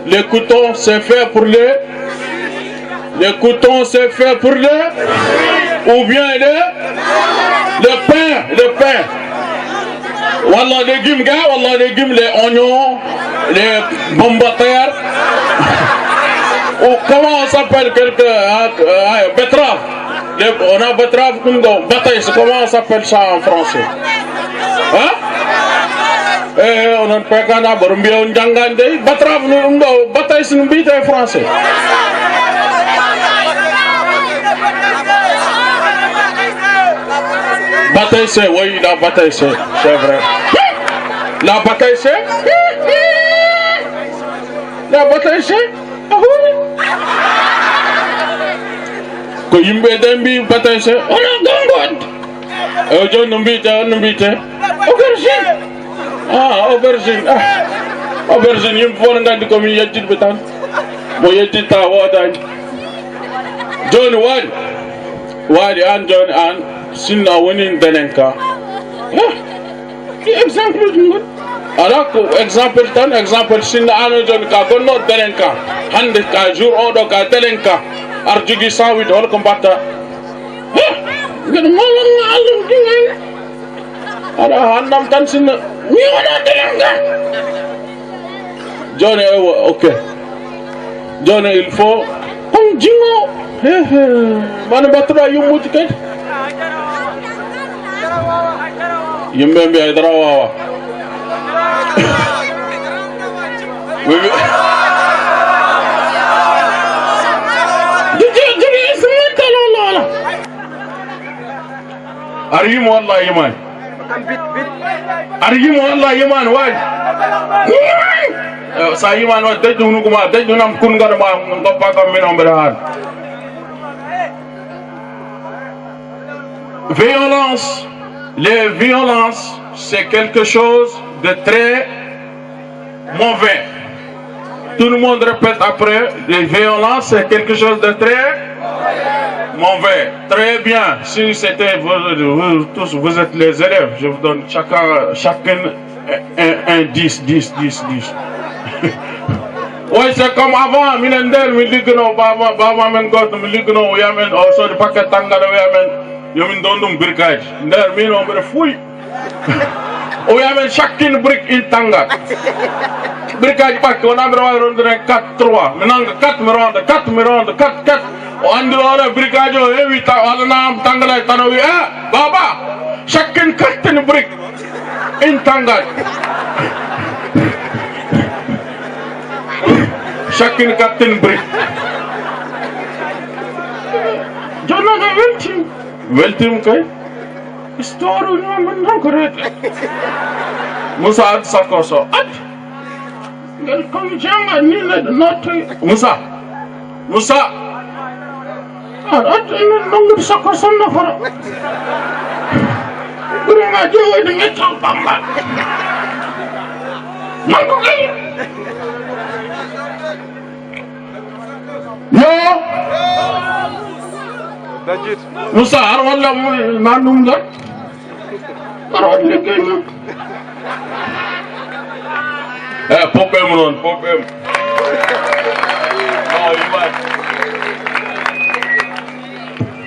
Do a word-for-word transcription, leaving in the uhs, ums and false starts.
Le coton, c'est fait pour le, le coton, c'est fait pour le, ou bien le, le pain, le pain. Wallah légumes, gars, wallah légumes, les oignons, les pommes de terre. Ou comment on s'appelle quelque, hein, euh, betterave. Les, on a betterave, comme donc, bataille, c'est comment on s'appelle ça en français? Hein? Eh, onon pekana, borom mbiya on jangande, betterave no ɗum ɗo, bataille no mbiyete e français. Bataille, c'est, oui, la bataille, c'est, c'est vrai. La bataille, c'est, la bataille, c'est, ko yimɓe de mbi bataille, c'est, onon gongoɗ. E o jooni no mbiyete, on no mbiyete? Aubergine. Ah, aubergine. Ah. Aubergine, yimɓe fof no nganndi ko min yejjitɓe tan. Mo yejjitta woodaani. Jooni waali. Waali aan jooni aan, sinno a woni denenka. Eh, ɗi exemple uji ngoni. Alaa ko exemple tan, exemple sinno aan o jooni ka gonno denenka. Hannde ka jour oɗo ka denenka. Ar jogi cent huit, hol ko mbatta? Eh, mbeɗa mawlanno Allah ɗum ɗum. Aɗa hannam tan sinno mi wona denenka. Jooni, ewa, ok. Jooni, il faut on jingo. He, he. Mano mbattuɗa yummuji kadi. Yimɓe mbiya dara wawa. Wi, wi. Jogi, jogi, jogi, wala, wala. Aɗa yimo walla a yimaani? Aɗa yimo walla a yimaani waali? Eh, so a yimaani waali, daƴƴu hunuko ma, daƴƴu nam kun ngara ma, ngoppa kam min on mbeɗa haali. Violence, les violences, c'est quelque chose de très mauvais. Tout le monde répète après, les violences, c'est quelque chose de très mauvais. Très bien. Si c'était vous, vous tous, vous êtes les élèves, je vous donne chacun, chacun un, un dix, dix, dix, dix. Oui, c'est comme avant, minen nder, mi ligganoo, baba, baba men goto, mi ligganoo, o wiya men, o soodi paquet tangara, o wiya men, yo min don ɗum birkaji. Nder, min o mbeɗa fuuy. O wiya men, chacune brique une tangara. Birkaji ɓakki, wona mbeɗa waawi rondude quatre, trois. Mi nanga quatre, mi ronda quatre, mi ronda quatre, quatre. O anndi o ala birkaji o heewi ta, o alana am tangara tan o wi, "Eh, baba, chacune quatre une brique, une tangara." Chacune quatre une brique. Jooni noon o welti. Weltima kay. Histoire o noon man tan ko reeta. Moussa addi sakkos o. Addi. Ngel komi jannga ni neɗɗo nattoy. Moussa. Moussa. A addi enen nanngude sakkos tan nafora. Ɓuri ma ƴeewoyde ngeccal Bamba. Nangu kay. Yo. Moussa, ar walla nan ɗum ɗon. Ar walla liggey mum. Eh, poɓɓe mo noon, poɓɓe mo. Oh, you might.